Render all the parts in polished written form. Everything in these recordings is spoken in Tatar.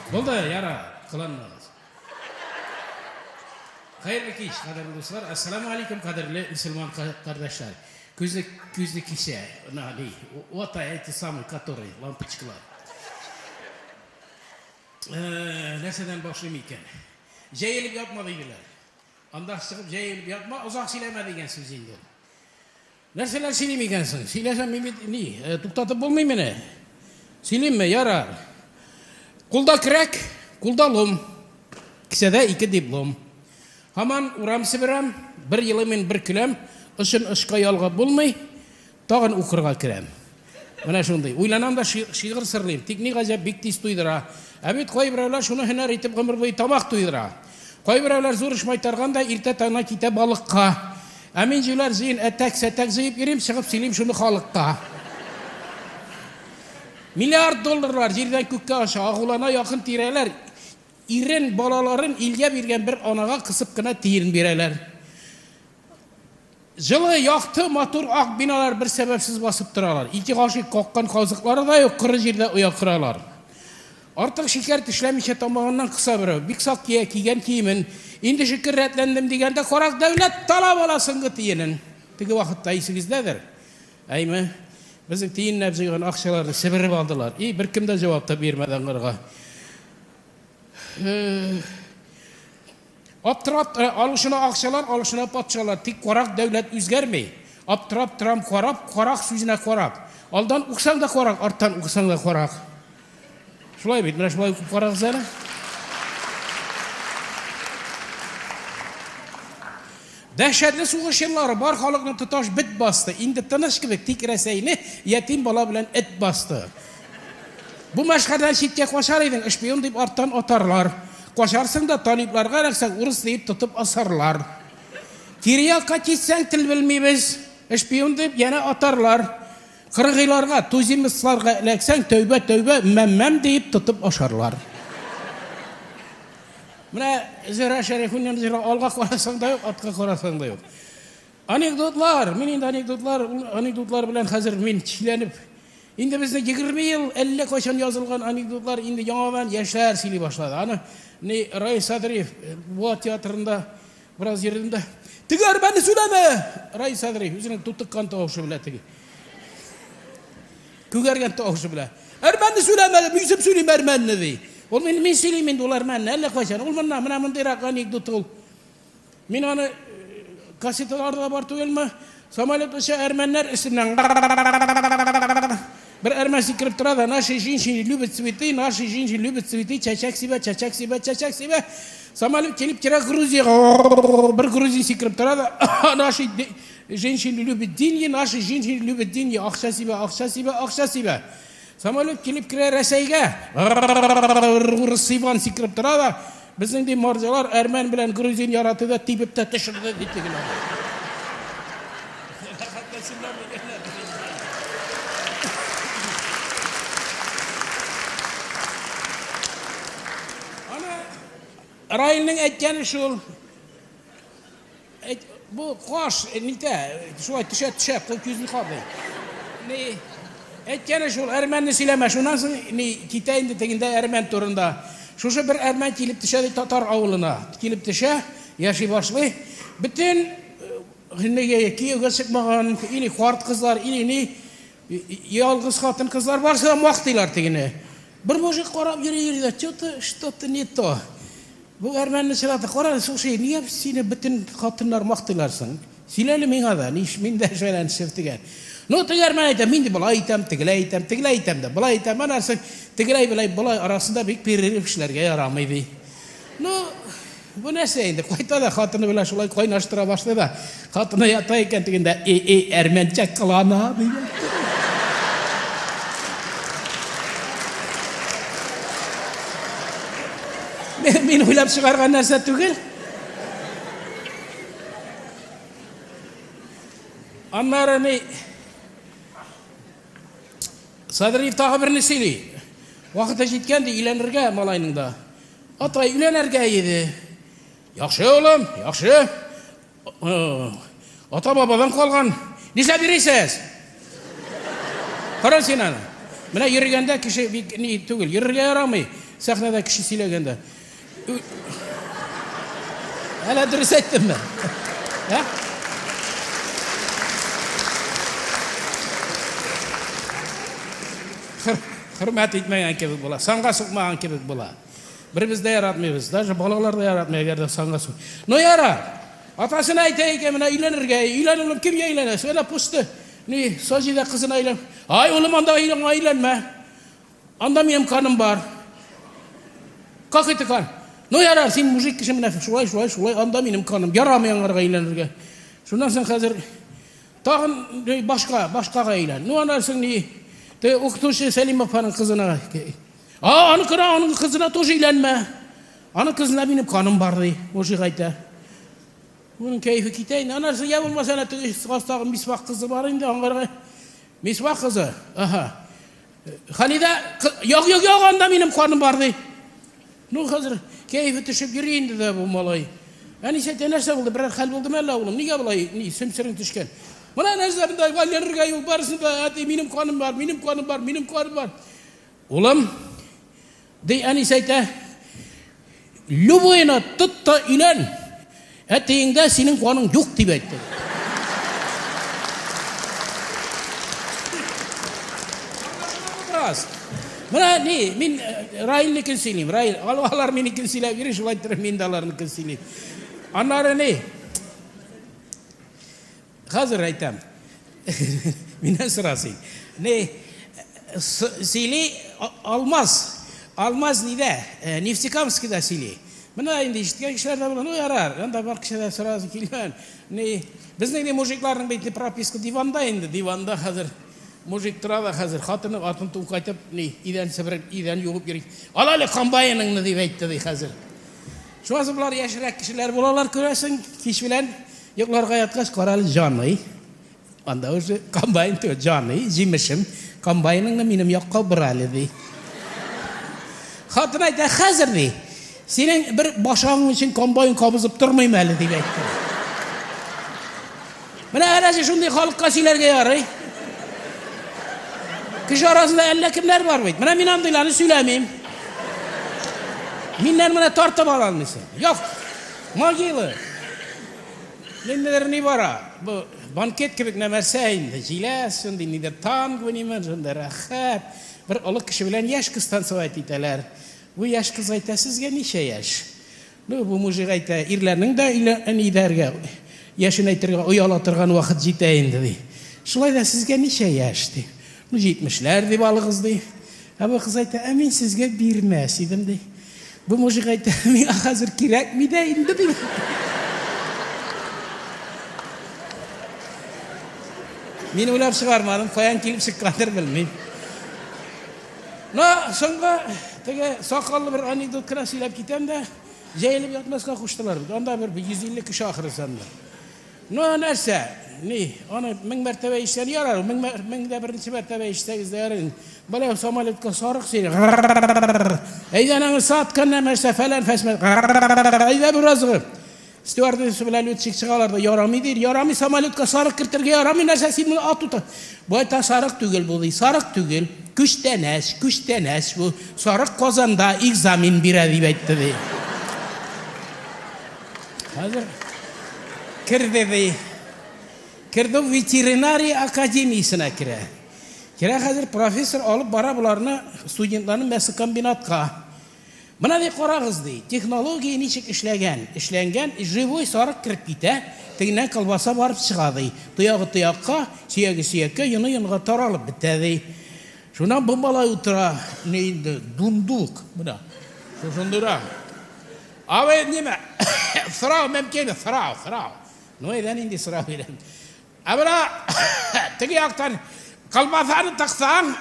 Булды, ярар, кыланмагыз. Хәерле кич, кадерле дуслар. Ассаламу алейкум, кадерле мөселман кардәшләр. Күзне күзне кисә, на, ни, вот эти самые, которые, лампочкалар. Э, нәрсәдән башлыйм икән? Җәелеп ятма диделәр. Анда чыгып җәелеп ятма, озак сөйләмә дигән сүз инде ул. Нәрсәләр сөйлим икән соң? Сөйләсәм, мин бит ни, э, туктатып булмый мине. Сөйлимме? Ярар. Кулда көрәк, кулда лом. Кесәдә ике диплом. Һаман урам себерәм, бер елыйм мин, бер көләм. Очын очка ялгап булмый, тагын укырга керәм. Менә шундый. Уйланам да шигырь сырлыйм. Тик ни гаҗәп, бик тиз туйдыра. Ә бит кайберәүләр шуны һөнәр итеп гомер буе тамак туйдыра. Кайберәүләр зур эш майтарган да иртә таңнан китә балыкка. Ә мин җүләр җыен әтәк-сәтәк җыеп йөрим, чыгып сөйлим шуны халыкка. Миллиард долларлар җирдән күккә аша, агулана якын тирәләр. Ирен, балаларын илгә биргән бер анага кысып кына тиен бирәләр. Җылы, якты, матур ак биналар бер сәбәпсез басып торалар. Ике гашыйк каккан казыклары да юк, коры җирдә оя коралар. Артык шикәр тешләмичә тамагыннан кыса берәү. Бик сак кия кигән киемен. Инде шөкер рәтләндем дигәндә, карак дәүләт талап ала соңгы тиенен. Теге вакытта исегездәдер. Әйме? Безнең тиенләп җыйган акчаларны себереп алдылар. И, беркем дә җавап та бирмәде аңарга. Аптырап, э, алышына акчалар, алышына патшалар, тик карак дәүләт үзгәрми. Аптырап торам карап, карак сүзенә карап. Алдан уксаң да карак, арттан укысаң да карак. Шулай бит, менә шулай укып карагыз әле. Дәһшәтле сугыш еллары бар халыкны тоташ бет басты. Инде тыныч кебек, тик Рәсәйне ятим бала белән эт басты. Бу мәшхәрдән читкә качар идең, шпион дип арттан атарлар. Качарсың да талибларга эләксәң, урыс диеп тотып асарлар. Кире якка китсәң, тел белмибез, шпион дип янә атарлар. Кыргыйларга, туземецларга эләксәң, тәүбә, тәүбә, мәм-мәм диеп тотып ашарлар. Менә Зөһрә Шәрифуллина Зөһрә алга карасаң да юк, артка карасаң да юк. Анекдотлар, мин инде анекдотлар, ул анекдотлар белән хәзер мин чиләнеп, инде безнең 20 ел әллә кайчан язылган анекдотлар инде яңадан яшьләр сөйли башлады. Аны ни Раис Садриев э, Буа театрында бераз йөрдем дә, теге әрмәнне сөйләмә! Раис Садриев үзенең тутыккан тавышы белән теге. Күгәргән тавышы белән. Әрмәнне сөйләмә, үзем сөйлим әрмәнне ди. Ул мин, мин сөйлим инде ул әрмәнне, әллә кайчан. Ул моннан менә мондыйрак анекдот ул. Мин аны кассеталарда бар түгелме? Самолет оча әрмәннәр өстеннән. Бер әрмән сикереп тора да, наши женщины любят цветы, наши женщины любят цветы, чәчәк сибә, чәчәк сибә, чәчәк сибә. Самолет килеп керә Грузиягә. Бер грузин сикереп тора да, наши женщины любят деньги, наши женщины любят деньги, акча сибә, акча сибә, акча сибә. Самолет килеп керә Рәсәйгә. Урыс Иван сикереп тора да, безнең ди морзалар әрмән белән грузин яраты да тибеп тә төшерде ди тегеләр. Аны Раилнең әйткәне шул. Әйт, бу каш, э, нитә, шулай төшә төшә, кул күзен каплый. Ни, әйткәне шул, әрмәнне сөйләмә, шуннан соң ни китә инде тегендә әрмән турында. Шушы бер әрмән килеп төшә ди татар авылына. Килеп төшә, яши башлый. Бөтен э, кияүгә чыкмаган, или карт кызлар, или ни, ялгыз хатын кызлар барысы да мактыйлар тегене. Бер мужик карап йөри-йөри дә, что-то, что-то не то. Бу әрмәнне чыраты, кара әле, слушай, нигә сине бөтен хатыннар мактыйлар соң? Сөйлә әле миңа да, ниш, мин дә фәлән дигән. Ну, теге әрмән әйтә, мин ди болай итәм, тегеләй итәм, тегеләй итәм дә, болай итәм, аннан соң тегеләй белән болай арасында бик перерыв эшләргә ярамый ди. Ну, бу нәрсә инде, кайта да хатыны белән шулай кайнаштыра башлый да, хатыны ята икән тегендә, и, и, әрмәнчә кылана, ди. Мин уйлап чыгарган нәрсә түгел. Аннары ни Садриев тагы берне сөйли. Вакыты җиткән ди, өйләнергә малайның да. Атай өйләнергә иде. Яхшы, улым, яхшы. Ата-бабадан калган. Нишләп йөрисез? Кара син аны. Менә йөргәндә кеше бик ни түгел, йөрергә ярамый. Сәхнәдә кеше сөйләгәндә. Әле дөрес әйттемме? Ә? Хөрмәт итмәгән кебек була, санга сукмаган кебек була. Беребез дә яратмыйбыз, даже балалар да яратмый, әгәр дә санга сук. Ну ярар. Атасына әйтә икән, менә өйләнергә, өйлән улым, кемгә өйләнәсең? Әнә пусты. Ни, Саҗидә кызына өйлән. Ай, улым, анда өйләнмә. Анда минем каным бар. Как это кан? Ну ярар, син мужик кеше менә шулай, шулай, шулай, анда минем каным. Ярамый аңарга өйләнергә. Шуннан соң хәзер тагын башка, башкага өйлән. Ну аннан соң ни, теге укытучы Сәлим апаның кызына. А, аныкына, аның кызына тоже өйләнмә. Аның кызына минем каным бар, ди, мужик әйтә. Моның кәефе китә инде. Аннан соң я булмаса әнә теге астагы Мисбах кызы бар инде, аңарга. Мисбах кызы. Аһа. Халидә, як, як, як, анда минем каным бар, ди. Ну, хәзер кәефе төшеп йөри инде дә бу малай. Әнисе әйтә, нәрсә булды, берәр хәл булдымы әллә, улым, нигә болай, ни, сөмсерең төшкән? Менә нәрсә монда, өйләнергә юк, барысын да, әти, минем каным бар, минем каным бар, минем каным бар. Улым, ди әнисе әйтә, любойына тот та өйлән, әтиеңдә синең каның юк, дип әйтте. Менә ни, мин э, Раилнекен сөйлим. Раил, алар минекен сөйләп йөри, шулай итеп мин дә аларныкын сөйлим. Аннары ни? Хәзер әйтәм. Миннән сора син. Ни, сөйли Алмаз. Алмаз нидә? Э, Нефтекамскида сөйли. Менә инде ишеткән кешеләр дә була. Ну ярар, анда бар кешедән сорасы килмәгән. Ни, безнең ни мужикларның бит прописка диванда инде, диванда хәзер. Мужик тора да хәзер хатыны атын туңкайтып, ни, идән себереп, идән юып йөри. Ал әле комбайныңны дип әйтте ди хәзер. Шуңа болар яшьрәк кешеләр булалар, күрәсең, кич белән Йокларга яткач, карале, җаный. Анда уже комбайн түгел, җаный, җимешем. Комбайныңны минем якка бор әле, ди. Хатын әйтә, хәзер, ди. Синең бер башагың өчен комбайн кабызып тормыйм әле, дип әйтте. Менә әләсе шундый халыкка сөйләргә ярый. Кеше арасында әллә кемнәр бар бит. Менә мин андыйларны сөйләмим. Миннән менә тартып ала алмыйсың. Юк. Могила. Ниндидер ни бара. Бу банкет кебек нәмәрсә инде. Җиләс, шундый нидер танго ниме, шундый рәхәт. Бер олы кеше белән яшь кыз танцевать итәләр. Бу яшь кыз әйтә, сезгә ничә яшь? Ну, бу мужик әйтә, ирләрнең дә өйләнергә, яшен әйтергә ояла торган вакыт җитә инде, ди. Шулай да сезгә ничә яшь, ди. Ну, җитмешләр дип алыгыз, ди. Ә бу кыз әйтә, ә мин сезгә бирмәс идем, ди. Бу мужик әйтә, миңа хәзер кирәкми дә инде, ди. Мин уйлап чыгармадым, каян килеп чыккандыр белмим. Но соңгы теге сакаллы бер анекдот кына сөйләп китәм дә, җәелеп ятмаска куштылар бит. Анда бер 150 кеше ахрысы анда. Ну, нәрсә? Ни, аны мең мәртәбә ишетсәң ярар, мең, мең дә беренче мәртәбә ишетсәгез дә ярар. Бала самолетка сарык сөйли. Әйдә аны саткан нәрсә фәлән фәсмә. Әйдә беразгы. Стюардесса белән летчик чыгалар да ярамый ди. Ярамый самолетка сарык кертергә ярамый нәрсә син моны ат ута. Бу әйтә сарык түгел бу ди. Сарык түгел. Күчтәнәч, күчтәнәч бу. Сарык Казанда экзамен бирә дип әйтте ди. Хәзер керде ди. Керде ветеринария академиясенә керә. Керә хәзер профессор алып бара боларны студентларны мясокомбинатка. Менә ди карагыз ди, технология ничек эшләгән. Эшләнгән, живой сарык кереп китә, тегеннән колбаса барып чыга ди. Тоягы тоякка, сөяге сөяккә, йоны йонга таралып бетә ди. Шуннан бу малай утыра, ни инде, дундук, менә, шушындыйрак. Абый, ниме? Сорау мөмкинме? Сорау, сорау. Ну, әйдә нинди сорау бирәм. Ә менә теге яктан колбасаны тыксаң,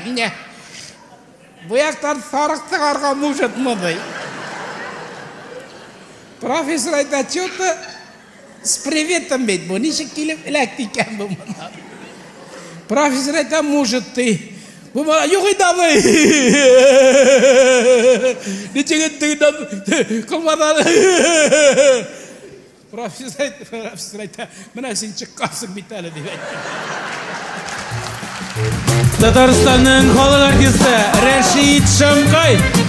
менә бу яктан сарык тыгарга может ди. Профессор әйтә, что-то с приветом бит бу, ничек килеп эләкте икән бу монда? Профессор әйтә, может ты. Бу бала, юк инде абый. Ничек иттең колбасаны? Профессор әйтә, менә син чыккансың бит әле, дип әйтте. Татарстанның халык артисты Рәшит Шамкай.